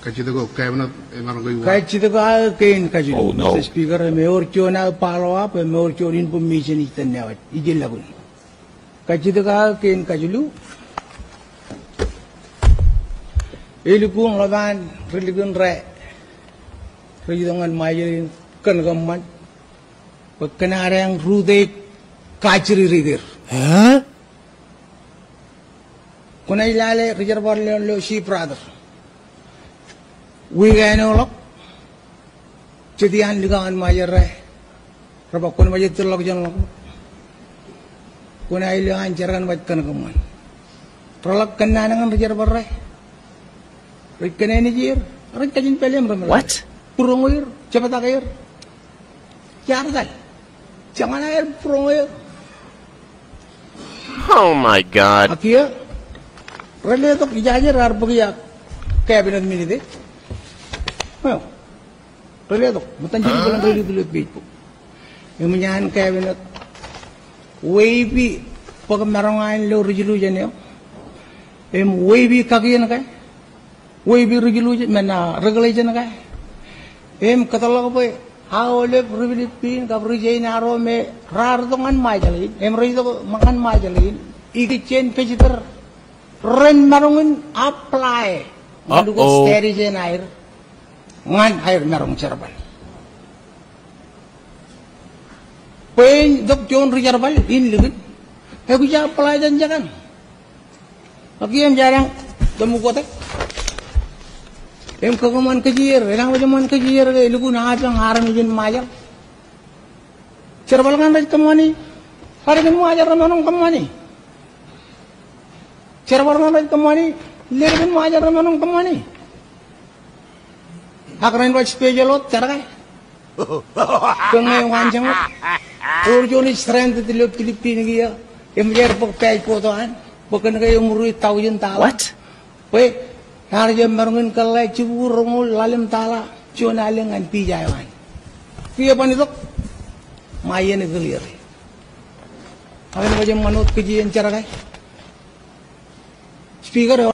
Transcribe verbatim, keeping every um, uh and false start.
Kajjitōk aō cabinet emaroñ ke ua. Kajjitōk aō kein kajilu. Oh, no. Mister Speaker, im ewōr juon aō follow up, im ewōr juon information ij tōn ṇe wōj, ij lọkun. Kajjitōk aō kein kajilu. Elukkuun ḷap an ri likin ro rej itok ñan Ṃajeḷ in kōn kōṃṃan bwe kōn ad eañ rūtto kajjiririker. Huh? Kwōnaaj lale ri jerbal eo, eo Shiphrah. Wiik eo ḷọk, jet iaan likao an Ṃajeḷ ro rej ba kwōn baj ej tōl ḷọk jān ḷọk. Kwōnaaj lo an jar kōnbōj kōn kōṃṃan. Reḷak kōnnaan ñan ri jerbal ro. Rej kōnānij er, rej kajin pāle im reṃōl. What? Būroṃōj er, jeptak er. Jaar etal. Jeñan aer būroṃōj er. Oh my God. Ak kiiō, rej letok, ijaje raar bōk ia cabinet minute. Eo. Rej letok, ṃōttan jidik bōlen rej letok ilo page bok. Im iaan cabinet waive bōk maroñ an ilo resolution eo. Im waive kakien ke. Waive resolution, men, ah, regulation ke. Im kōtḷọk bwe aolep ri Philippine kab ri China ro me raar itok ñan Ṃajeḷ in, im rej itok ñan Ṃajeḷ in, ikijjien visitor ren maroñ in apply ñan lukkuun status eṇ aer ñan aer maroñ jerbal. Bwe en itok juon ri jerbal in likin, ekwōj apply jān jekkan. Ak kiiō im jaar eañ tōmak kōtōk. Im kōṃṃan kōj er, enañwōj eṃṃan kōj er ke elukkuun apañ armej in Ṃajeḷ. Jerbal kaṇ rej kōṃṃani, bar ri likin Ṃajeḷ remaroñ kōṃṃani. Jerbal kaṇ rej kōṃṃani, ri likin Ṃajeḷ remaroñ kōṃṃani. Ak ren baj special vote, jar ke. Kōn ñe ewanjeṃ wōt. Ewōr juon ej stranded ilo Philippine kiiō. Im ej bōk passport eo an. Bwe kōn ke eṃuri thousand dollar. What? Bwe ear jab maroñ in kōḷḷā jibukwi roñoul ḷalem dollar juon alen ñan visa eo an. Kiiō ban itok. Ṃae iien ej clear. Ak ren baj eṃṃan wōt kōj iien, jar ke. Speaker,